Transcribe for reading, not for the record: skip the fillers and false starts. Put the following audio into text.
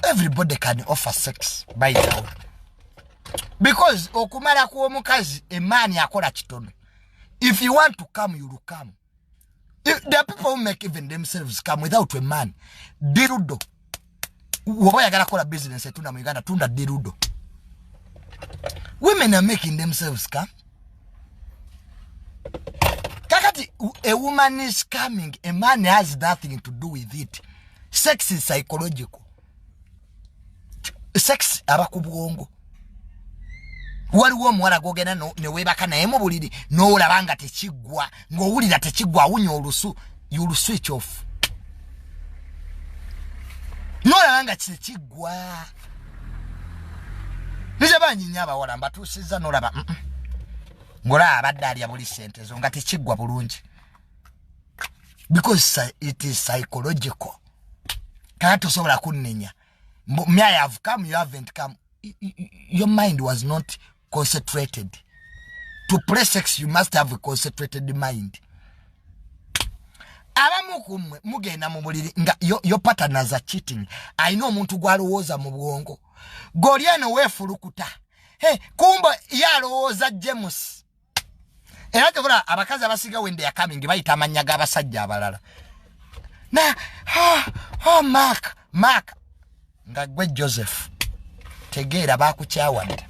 Everybody can offer sex, by the way, because okumala kw'omukazi emaani akola kitono. If you want to come, you will come. If there are people who make even themselves come without a man. Dildo, woba oyagala kukola business etunda mu Uganda, tunda dildo. Women are making themselves come. Kakati a woman is coming, a man has nothing to do with it. Sex is psychological. Sex aba ku bwongo. Waliwo omuwala gwogenda newebaka naye mu buliri, n'olaba nga tekiggwa, ng'owulira tekiggwa, awunya olusu, you'll switch off. N'olaba nga tekiggwa. Nze banyinya abawala mbatuusizza, n'olaba ng'olaba abadde alya buli sente zo nga tekiggwa bulungi, because it is psychological. Kati tosobola kunnenya me, I have come, you haven't come. Your mind was not concentrated. To play sex, you must have a concentrated mind. Abamu kumwe mugenda mu buliri nga yo partners are cheating. Alina omuntu gwalowooza mu bwongo, goli eno weefulukuta. Hey, kumbe ye alowooza James. Era tebula abakazi abasiga, when they are coming, bayita amannya g'abasajja abalala na oh, oh, Mark, Mark, nga gwe Joseph. Tegeera, bakukyawadde.